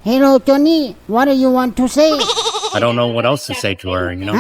Hello Johnny, what do you want to say? I don't know what else to say to her, you know?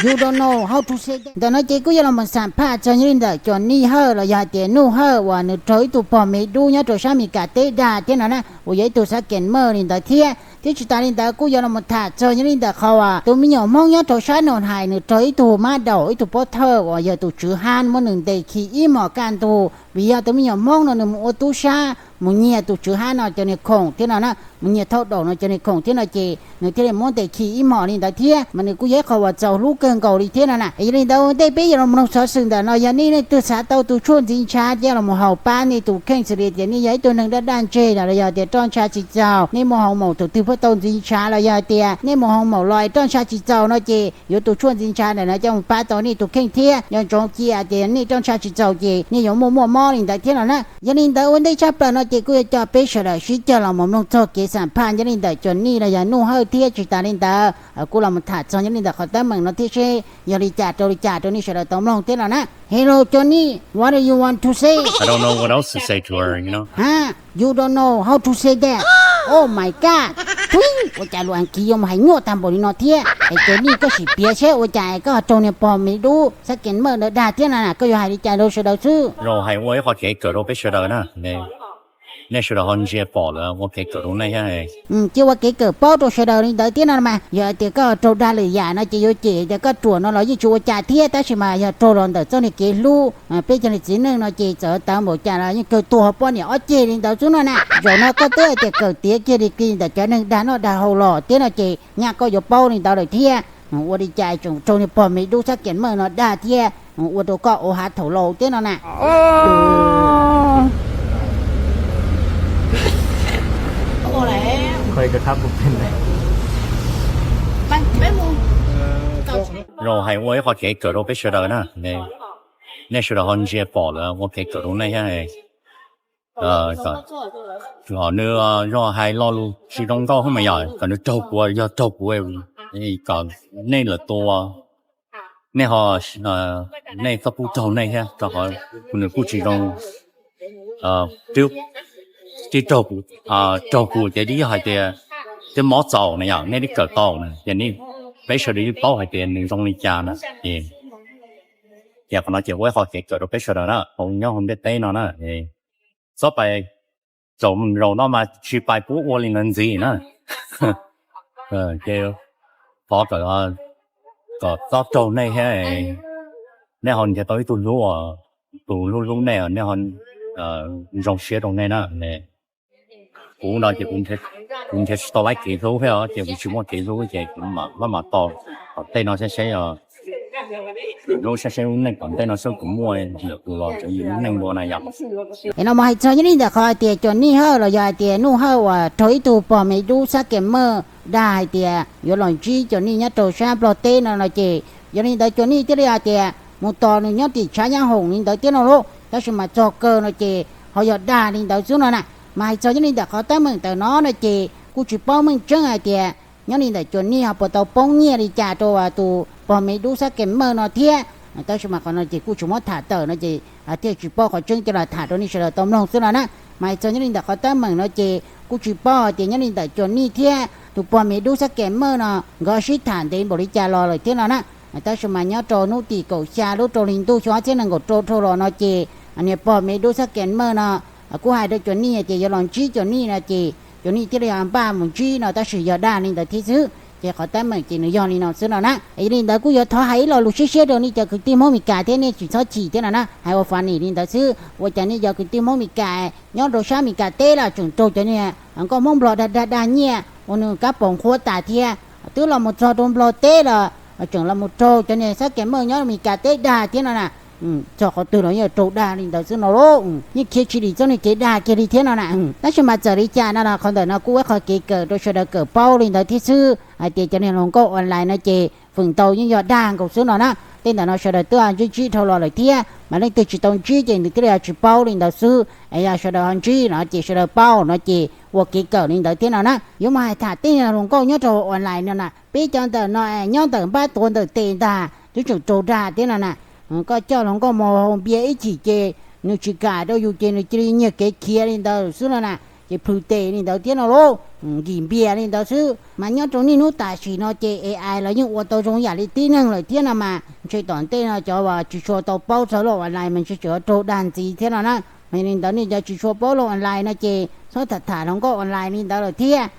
You don't know how to say that. Ntawm no ces kuj yuav los mus xam phaj txog nyob li ntawm Johnny Hawj los yog hais tias Nuj Hawj uas nws raug ib tug pog me dub nyob rau sab Meskas teb dag thiab no na, uas yog ib tug xab kees maj li ntawd thiab. Thiab tsis tas li ntawd kuj yuav los mus tham txog nyob li ntawm qhov uas tus me nyuam Hmoob nyob rau sab Nus Hais nws raug ib tug mab daum ib tug pob thawj uas yog tus tswv hab muab nws ntes khi ib hmos kaj ntug vim yog tus me nyuam Hmoob no nws mus ua tub sab mus nyiag tus tswv hab no cov niag khoom thiab no na, mus nyiag thauj daum no cov niag khoom thiab no ces nws thiaj li muab ntes khi ib hmos li ntawd thiab mas nws kuj yog ib qho uas txaus hlub kawg nkaus li thiab no na. Yog li ntawd ua ntej peb yuav los mloog xov xwm ntawm no yog nej leej twg xav tau tus tshuaj ntxiv ntshav ces los mus haus pab nej tus kheej xws li tias nej yog ib tug neeg daj daj ntseg los yog tias roj ntsha tsis txaus nej mus haus maum thaum twg pheej tau ntxiv ntshav los yog tias nej mus haus maum los roj ntsha tsis txaus no ces yuav tus tshuaj ntxiv ntshav ntawm no coj mus pab tau nej tus kheej thiab nco ntsoov cia tias nej roj ntsha tsis txaus ces nej yuav muaj muaj mob li ntawd thiab no na. Yog li ntawd ua ntej tshaj plaws no ces kuj yuav coj peb sawv daws sib cog los mus mloog txog kev xam phaj nyob li ntawm Johnny los yog Nuj Hawj thiab tsis tas li ntawd kuj los mus tham txog nyob li ntawm qhov teeb meem no thiab seb yog li cas rau li cas rau nej sawv daws tau mloog thiab no na. Hello Johnny, what do you want to say? I don't know what else to say to her, you know? Ha, you don't know how to say that. Oh my god. Thuib, ua cas lus Askiv yuav mus hais nyuaj tag npaum li no thiab? Es Johnny koj sim piav seb ua cas es koj ho raug niag pog me dub xab kees maj ntawd dag thiab na, koj yuav hais li cas rau sawv daws xwb? Zoo hais ua ib qho kev kawm rau peb sawv daws na. Nej sawv daws ho ntsia pom lawm ua kev kawm rau nej thiab. Cia ua kev kawm paub rau sawv daws li ntawd thiab no mas yog tias koj raug dag lwm yam no ces yuav cem tias koj ruam no los yeej tsis ua cas thiab tab sis mas yog raug los ntawm txoj niag kev hlub peb cov niag txiv neej no ces txawm tawv npaum cas los yeej kawg tuag poj niam ob ceg li ntawd xwb no na. Zaum no koj twb hais tias kawm tiav kiag li kis ntawm cov neeg dag noj dag haus los thiab no ces nyaj koj yuav paub li ntawd lawm thiab. Ua li cas tseem raug niag pog me dub xab kees maj no dag thiab ua rau koj ua hav thaum laus thiab no na. Zoo hais ua ib qho kev kawm rau peb sawv daws na. Nej sawv daws ho ntsia pom lawm ua kev kawm rau nej thiab. Nws zoo hais lo lus tsis zoo nkauj hub mas yog kom nws raug kuv, yog raug kuv kom nej lawm tua, nej ho, nej txhob pub raug nej thiab rau qhov nws kuj tsis zoo. Twb raug kuv, raug kuv ces twb yog hais tias twb mob txaus na yom, nej twb kawm tau na ces nej, peb sawv daws yeej paub hais tias nws zoo li cas na. Ces qhov no ces ua ib qho kev kawm rau peb sawv daws na, hauv nyob hauv ntiaj teb no na. Txhob pais, zaum zaum no mas tsis pais pub ua li no ntxiv na. Ces thov kom, kom txhob raug nej thiab, nej ho nrhiav tau ib tug hlub, tus hlub hlub nej, nej ho zoo siab rau nej na. Kuv no ces kuv nrhiav tsis tau laib kev hlub thiab ces kuv tsis muaj kev hlub ces kuv maj mam tos tom ntej no saib seb, hlub saib seb lub neej tom ntej no seb kuv muaj ntawm tus los tseem yus lub neej dua na yom. Es no mus hais txog nyob li ntawm qhov hais tias Cov Nij Hawj los yog hais tias Nuj Hawj uas raug ib tug pog me dub xab kev maj dag hais tias yuav los ntsib Cov Nij nyob rau sab Nplog teb no no ces yog li ntawd Cov Nij thiaj li hais tias mus tos nws nyob tim tshav nyab hoom li ntawd thiab no lauj, tab sis mas txog kawg no ces ho yog dag li ntawd xwb no na. Mas hais txog nyob li ntawm qhov teeb meem ntawm no no ces kuj tsis paub meej tseeb hais tias nyob li ntawm Cov Nij ho puas tau poob nyiaj li cas rau tus pog me dub xab kev maj no thiab, tab sis mas qhov no ces kuj tsis muab tham tawm no ces thiaj tsis paub qhov tseeb coj los tham rau nej sawv daws tau mloog xwb no na. Mas hais txog nyob li ntawm qhov teeb meem no ces kuj tsis paub hais tias nyob li ntawm Cov Nij thiab tus pog me dub xab kev maj no nkawd sib tham ntev npaum li cas los lawm thiab no na. Tab sis mas nyob rau hnub tim kaum xya lub rau hli ntuj xyoo ob txhiab nees nkaum rau dhau los no ces niag pog me dub xab kev maj no kuj hais rau Cov Nij tias yuav los ntsib Cov Nij no ces Cov Nij thiaj li npaj mus ntsib no tab sis yog dag li ntawd thiab xwb. Ces qhov teeb meem ces nws yog li no xwb no na. Yog li ntawd kuj yuav thov hais ib lo lus siab siab rau nej cov kwv tij Hmoob Mes Kas thiab nej tsis txhob chim thiab no na, hais ua funny li ntawd xwb. Ua cas nej cov kwv tij Hmoob Mes Kas nyob rau sab Mes Kas teb los tseem raug cov niag nkauj Hmoob Nplog dag dag dag nyiaj ua nws kab paus nqhuab tas thiab, twb los mus txog rau Nplog teb los tseem los mus raug cov niag xab kev maj nyob Mes Kas teb dag thiab no na. Txog qhov twg los yeej raug dag li ntawd xwb no lauj. Yeej khiav tsis dim txoj niag kev dag kiag li thiab no na. Tab sis mas txawm li cas no los qhov ntawm no kuj ua ib qho kev kawm rau sawv daws kawm paub li ntawd thiab xwb hais tias cov niag hluas nkauj online no ces feem ntau yeej yog dag nkaus xwb no na. Tej ntawm no sawv daws twb ntsib ntsib dhau los lawm thiab, mas leej twg tsis tau ntsib ces nws thiaj li tsis paub li ntawd xwb. Es yog sawv daws ho ntsib no ces sawv daws paub no ces ua kev kawm li ntawd thiab no na. Yuav mus hais tham tej hluas nkauj nyob rau online no na, peb cov ntawm no nyob ntawm npab tuav ntawm tes ntag twb tseem raug dag thiab no na. Koj coj hluas nkauj mus haus npias ib chim ces nws tsis kam rau yus ces nws cia li nyiag kev khiav li ntawd xwb no na. ces plhws tes li ntawd thiab no lauj, nkim npias li ntawd xwb. Mas nyob rau niaj hnub tam sim no ces A I los yeej ua tau zoo yam li tib neeg lawm thiab no mas, ntshe tom ntej no cov uas tsis tshua tau paub txog loj online mas ntshe tseem raug dag ntxiv thiab no na. Mas yog li ntawd nej cov tsis tshua paub loj online no ces txhob tham tham hluas nkauj online li ntawd lawm thiab.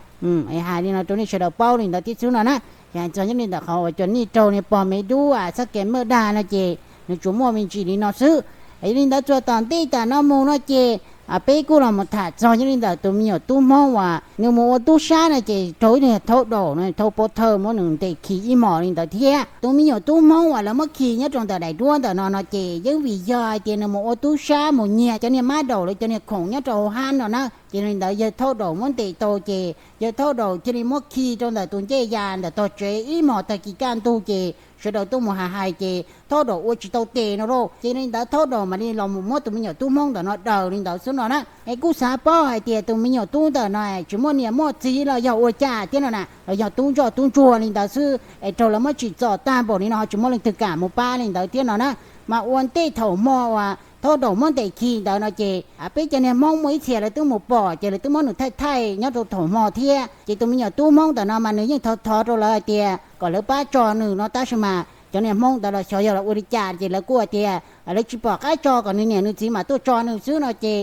Hais li no rau nej sawv daws paub li ntawd thiab xwb no na. Ces hais txog nyob li ntawm qhov uas cov nej raug niag pog me dub a xab kev maj dag no ces nws tsuas muaj me ntsis li no xwb. Yog li ntawd txuas tom ntej tam no mus no ces peb kuj los mus tham txog nyob li ntawm tus me nyuam tub Hmoob uas nws mus ua tub sab no ces raug ib tug thaub daum no, thaub pov thawj muab nws ntes khi ib hmos li ntawd thiab. Tus me nyuam tub Hmoob uas lawv muab khi nyob rau ntawm daim duab ntawm no no ces yeej vim yog hais tias nws mus ua tub sab mus nyiag cov niag mab daum los cov niag khoom nyob rau hauv hab no na. Ces li ntawd yawg thaub daum muab ntes tau ces yawg thaub daum thiaj li muab khi rau ntawm tus ncej ya ntawm tog tsev ib hmos tag kis kaj ntug ces sawv daws tuaj mus hais hais ces thaub daum ua tsis tau tes no lauj. Ces li ntawd thaub daum mam li los mus muab tus me nyuam tub Hmoob ntawm no daws li ntawd xwb no na. Es kuj xav paub hais tias tus me nyuam tub ntawm no tsis muaj niam muaj txiv los yog ua cas thiab no na, los yog tub ntsoj tub ntsuag li ntawd xwb es raug lawv muab tsim txom tag npaum li no ho tsis muaj leej twg kam mus pab li ntawd thiab no na. Mas ua ntej thaum hmo uas thaub daum muab ntes khi ntawd no ces peb cov niag Hmoob muaj ib txhia lawv twb mus pom ces lawv twb muab nws thaij thaij nyob rau thaum hmo thiab. Ces tus me nyuam tub Hmoob ntawm no mas nws yeej thov thov rau lawv hais tias kom lawv pab tso nws no tab sis mas cov niag Hmoob ntawd los xyov yog lawv ua li cas ces lawv kuj hais tias lawv tsis pom qab tso, kom nws niam nws txiv mam tuaj tso nws xwb no ces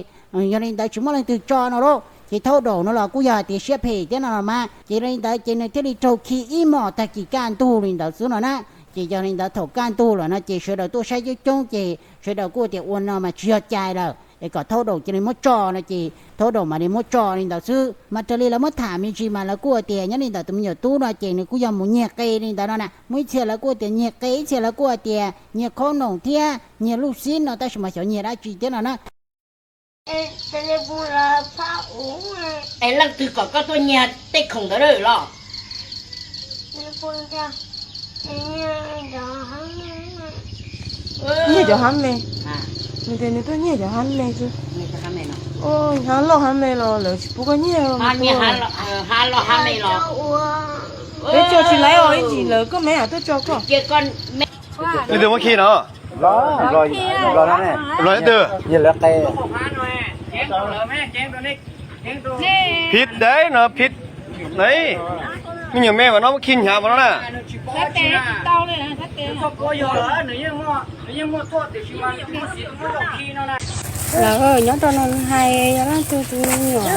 yog li ntawd tsis muaj leej twg tso no lauj. Ces thaub daum no los kuj yog hais tias siab phem thiab no los mas, ces yog li ntawd ces nws thiaj li raug khi ib hmos tag kis kaj ntug li ntawd xwb no na. Ces yog li ntawd thaum kaj ntug lawm no ces sawv daws tuaj saib coob coob ces sawv daws kuj tias ua no mas tsis yog cai lawm es kom thaub daum cia li muab tso no ces thaub daum mam li muab tso li ntawd xwb. Mas raws li lawv muab tham me ntsis mas lawv kuj tias nyob li ntawm tus me nyuam tub no ces nws kuj yog mus nyiag qe li ntawd no na. Muaj ib txhia lawv kuj tias nyiag qe, ib txhia lawv kuj tias nyiag khob noom thiab nyiag luj xib no tab sis mas xyov nyiag dab tsi thiab no na. Es leej twg kom koj tuaj nyiag tej khoom ntawd los? Nyiag cov hab me. Nws tias nws tuaj nyiag cov hab me xwb. Hab loj hab me los lawv tsis pub koj nyiag. Peb tso tsis laiv os, ib ntsis lawv koj me tuaj tso koj. Leej twg muab khi no? Los leej twg? Phiv dev no phiv, me nyuam me mas no muab khi hnyav mas no na. Lawv nyob rau no hais yog leej twg tus me nyuam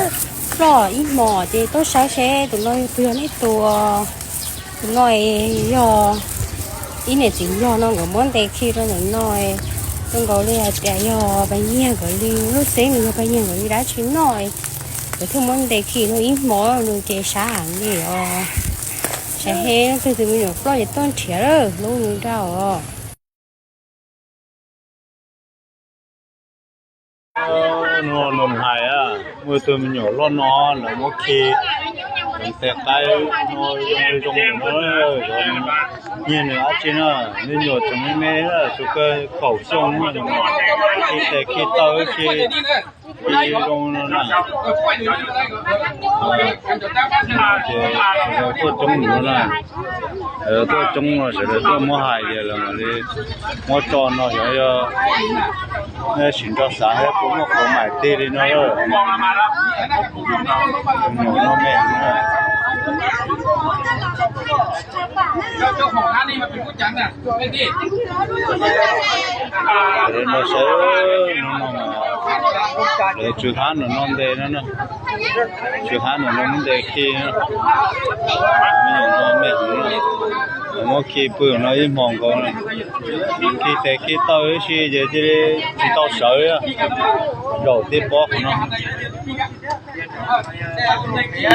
ploj ib hmos ces tuaj saib seb tus no puas yog neb tus. Tus no yog ib niam txiv yog no nkawd muab ntes khi rau ntawm no, zoo nkaus li hais tias yog pab nyiag nkawd li lub xeeb, nws yog pab nyiag nkawd li dab tsi no. Nkawd thiaj muab ntes khi no ib hmos, nws ces sab heev li os. Sab heev, leej twg tus me nyuam ploj ces tuaj nrhiav lub nws dab os. No nws hais muaj tus me nyuam loj no lawv muab khi, lawv tes qaib no zoo zoo no, nyiag nws dab tsi na, me nyuam tseem me me, tsuas kaum xyoo, khi tes khi taw khi zoo no na. Ces sawv daws tuaj coob no na, sawv daws tuaj coob no sawv daws tuaj muab hais ces lawv mam li muab tso no, xyov yog nej sim nrog xav thiab puas muaj qhov maim tig li no. No me na. Lawv no sawv no no, lawv tsw hab no no ntes no na, tsw hab no no muab ntes khi na. Me nyuam no me hov na, lawv muab khi pw no ib hmos nkaus na, khi tes khi taw ib si ces cia li tsis tau sawv, zaum tib pob qhov no.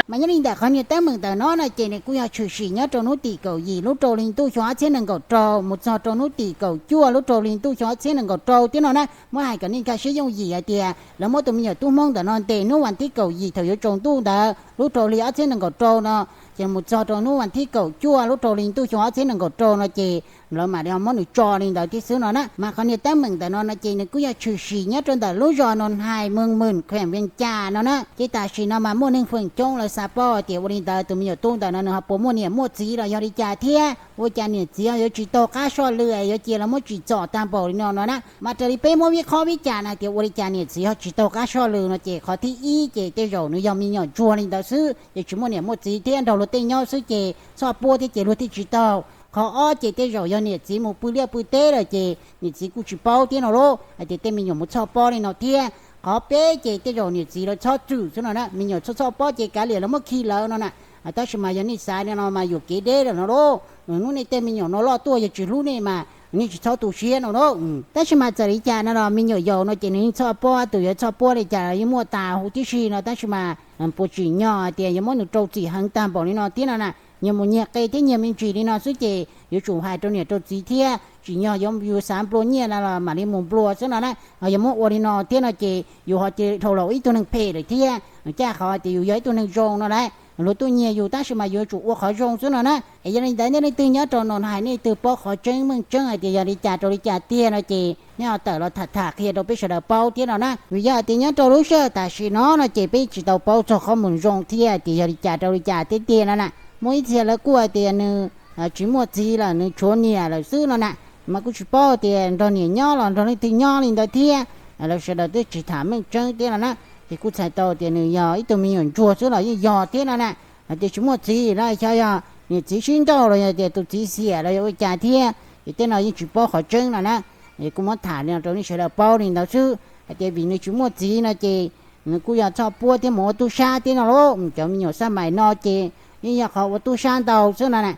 Mas nyob li ntawm qhov niag teeb meem ntawm no no ces nws kuj yog tshwm sim nyob rau hnub tim kaum yim lub rau hli ntuj xyoo ob txhiab nees nkaum rau mus txog rau hnub tim kaum cuaj lub rau hli ntuj xyoo ob txhiab nees nkaum rau thiab no na. Muab hais kom nej nkag siab yooj yim hais tias lawv muab tus me nyuam tub Hmoob ntawm no ntes hnub vas thib kaum yim thaum yuav tsaus ntuj ntawd lub rau hli ob txhiab nees nkaum rau no, ces mus txog rau hnub vas thib kaum cuaj lub rau hli ntuj xyoo ob txhiab nees nkaum rau no ces lawv mam li ho muab nws tso li ntawd thiab xwb no na. Mas qhov niag teeb meem ntawm no no ces nws kuj yog tshwm sim nyob rau ntawm lub zos Noo Hais, moos Mws, khuem Vees Cas no na. Ces tam sim no mas muaj neeg feem coob lawv xav paub tias ua li ntawd tus me nyuam tub ntawm no nws ho puas muaj niam muaj txiv los yog li cas thiab ua cas niam txiv yuav tsis taug qab soj lw es yuav cia lawv muab tsim txom tag npaum li no no na. Mas raws li peb muab vib qhob vib cas na tias ua li cas niam txiv ho tsis taug qab soj lw no ces qhov thib ib ces tej zaum nws yog me nyuam ntsuag li ntawd xwb ces tsis muaj niam muaj txiv thiab nrog luag tej nyob xwb ces txhoj puab thiab ces luag thiaj tsis taug. Qhov ob ces tej zaum yog niam txiv mus pw liaj pw teb lawm ces niam txiv kuj tsis paub thiab no lauj, hais tias tej me nyuam mus txhoj pob li no thiab. Qhov peb ces tej zaum niam txiv lawv txhob txwm xwb no na, me nyuam txhoj txhoj pob ces kav liam lawv muab khi lawv no na. Tab sis mas yog nej xav li no mas yuam kev deb lawm no lauj. Hnub nej tej me nyuam no loj tuaj yog tsis hlub nej mas nej tsis txhob tu siab no lauj. Tab sis mas txawm li cas no los me nyuam yaus no ces nws yeej txhoj pob, tus yuav txhoj pob li cas los yeej muaj tas huv tib si no, tab sis mas puas tsim nyog hais tias yuav muab nws rau txim heev tag npaum li no thiab no na. Nyias mus nyias qe thiab nyias me ntsis li no xwb ces yuav tsum hais rau niam rau txiv thiab, tsim nyog yuav yus xav nplua nyiaj na los mam li mus nplua xwb no na. Ho yog muab ua li no thiab no ces yus ho cia dhau los ib tug neeg phem lawm thiab, caj qhov tias yus yog ib tug neeg zoo no lauj, luag tuaj nyiag yus tab sis mas yuav tsum ua qhov zoo xwb no na. Es yog li ntawd nej leej twg nyob rau no hais nej twg paub qhov tseeb meej tseeb hais tias yog li cas rau li cas tiag no ces nej ho tawm los tham tham qhia rau peb sawv daws paub thiab no na. Vim yog hais tias nyob rau lub sij hawm tam sim no no ces peb tsis tau paub txog qhov mus zoo thiab tias yog li cas rau li cas tiag tiag no na. Muaj ib txhia lawv kuj hais tias nws tsis muaj txiv lawm, nws tshuav niam lawm xwb no na. Mas kuj tsis paub tias nrog niam nyob los nrog leej twg nyob li ntawd thiab. Lawv sawv daws twb tsis tham meej tseeb thiab no na. Ces kuj txhais tau tias nws yog ib tug me nyuam ntsuag xwb los yeej yog thiab no na. Hais tias tsis muaj txiv no xyov yog niam txiv sib nrauj los yog tias tus txiv xiam los yog ua cas thiab, ces tej no yeej tsis paub qhov tseeb no na. Es kuj muab tham li no rau nej sawv daws paub li ntawd xwb, hais tias vim nws tsis muaj txiv no ces nws kuj yog txhoj puab thiab mus ua tub sab thiab no lauj. Cov me nyuam xab mais no ces yeej yog qhov ua tub sab ntau xwb no na.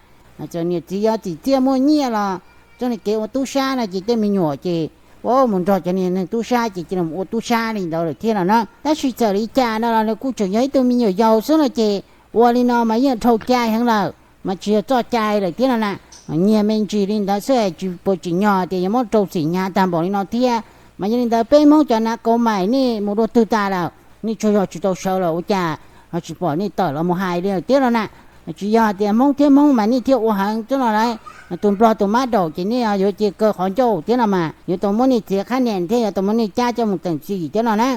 Txawm niam txiv yuav txim txiaj muaj nyiaj los txoj niag kev ua tub sab no ces tej me nyuam ces ua mus nrog cov niag neeg tub sab ces cia li mus ua tub sab li ntawd lawm thiab no na. Tab sis txawm li cas no los nws kuj tseem yog ib tug me nyuam yaus xwb no ces ua li no mas yeej dhau cai heev lawm, mas tsis yog txoj cai lawm thiab no na. Nyiag me ntsis li ntawd xwb tsis puas tsim nyog tias yuav muab rau txim hnyav tag npaum li no thiab. Mas yog li ntawd peb Hmoob cov nav kauv mais nej mus dua twg tas lawm, nej tsaug zog tsis tau sawv los ua cas ho tsis pom nej tawm los mus hais li lawm thiab no na. Tsis yog tias Hmoob thiab Hmoob mas nej thiaj ua heev xwb no lauj. Tus Nplog tus mab daum ces nej yuav cia kaw qhov ncauj thiab no mas yuav tau muab nej txiav qhab nias thiab yuav tau muab nej cab coj mus teem txim thiab no na.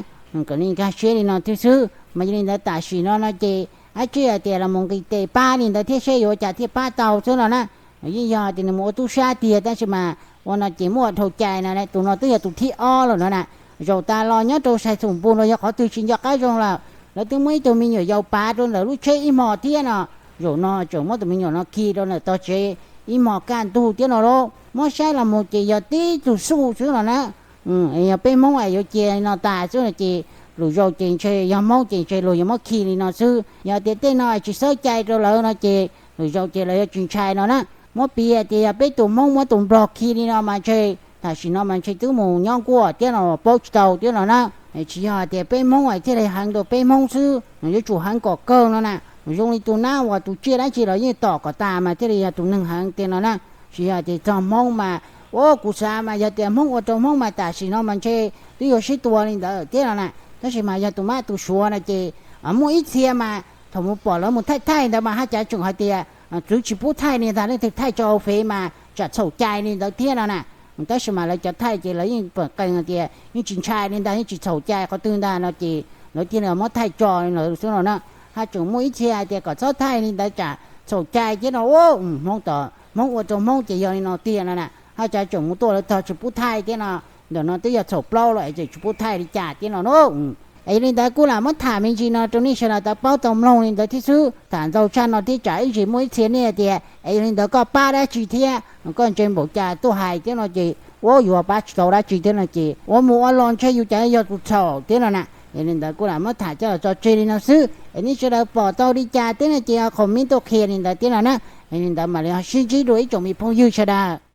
Kom nej nkag siab li no thiab xwb. Mas yog li ntawd tam sim no no ces dab tsi hais tias los mus nqis tes pab li ntawd thiab seb yuav ua cas thiaj pab tau xwb no na. Yeej yog tias nws mus ua tub sab tiag tab sis mas ua no ces muaj dhau cai no, tus no twb yog tus thib ob lawm no na. Zaum tas los nyob rau Sai Xum Npu los yog qhov twg tsis nco qab zoo lawm, lawv twb muab ib tug me nyuam yaus pav rau ntawm lub tsheb ib hmo thiab no. Zaum no tseem muab tus me nyuam no khi rau ntawm tog tsev ib hmo kaj ntug thiab no lauj. Muab saib los mus ces yog tib tug xuj xwb no na. Yog peb Hmoob es yuav cia li no tas xwb no ces lwm zaus ces ntshe yog Hmoob ces ntshe luag yuav muab khi li no xwb. Yog tias tej no tsis xawb cai rau lawv no ces lwm zaus ces lawv yuav tsis ntshai no na. Muab piv tias yog peb tus Hmoob muab tus Nplog khi li no mas ntshe tam sim no mas ntshe twb mus nyob nkuaj thiab no paub tsis tau thiab no na. Tsis yog tias peb Hmoob thiaj li heev rau peb Hmoob xwb, yuav tsum heev kom kawg no na. Zoo li tus nab uas tus tsiaj dab tsi los yeej tom kom tas mas thiaj li yog tus neeg heev tiag no na. Tsis yog tias txog Hmoob mas, ua kuv xav mas yog tias Hmoob ua rau Hmoob mas tam sim no mas ntshe twb yuav sib tua li ntawd thiab no na. Tab sis mas yog tus mab tus suav no ces muaj ib txhia mas thaum mus pom lawv mus thaij thaij ntawd mas haj cav tseem hais tias txwv tsis pub thaij li ntag, leej twg thaij tso hauv fev mas tsam txhaum cai li ntawd thiab no na. Tab sis mas lawv cov thaij ces lawv yeej pom qee tias yeej tsis ntshai li ntag, yeej tsis txhaum cai qhov twg ntag no ces lawv thiaj li muab thaij tso li ntawd xwb no na. Haj tseem muaj ib txhia hais tias kom txhob thaij li ntawd tsam txhaum cai thiab no. Hmoob tom Hmoob ua rau Hmoob ces yog li no tiag no na. Haj cav tseem mus tuaj lawv tog tsis pub thaij thiab no. Ntawm no twb yog txhaum plaub los es tseem tsis pub thaij li cas thiab no na. Es yog li ntawd kuj lam muab tham me ntsis no rau nej sawv daws tau paub tau mloog li ntawd thiab xwb. Tham ntau tshaj no thiab tsam ib ntsis muaj ib txhia nej tias es yog li ntawd koj pab dab tsi thiab koj ntse npaum cas tuaj hais thiab no ces ua yus pab tsis tau dab tsi thiab no ces ua mus ua los ntshe yus cas yog tus txhaum thiab no na. Yog li ntawd kuj lam muab tham coj los tso tseg li no xwb es nej sawv daws pom tau li cas thiab no ces ho comment tuaj qhia li ntawd thiab no na. Yog li ntawd mam li ho sib ntsib dua ib tsoom me phooj ywg sawv daws.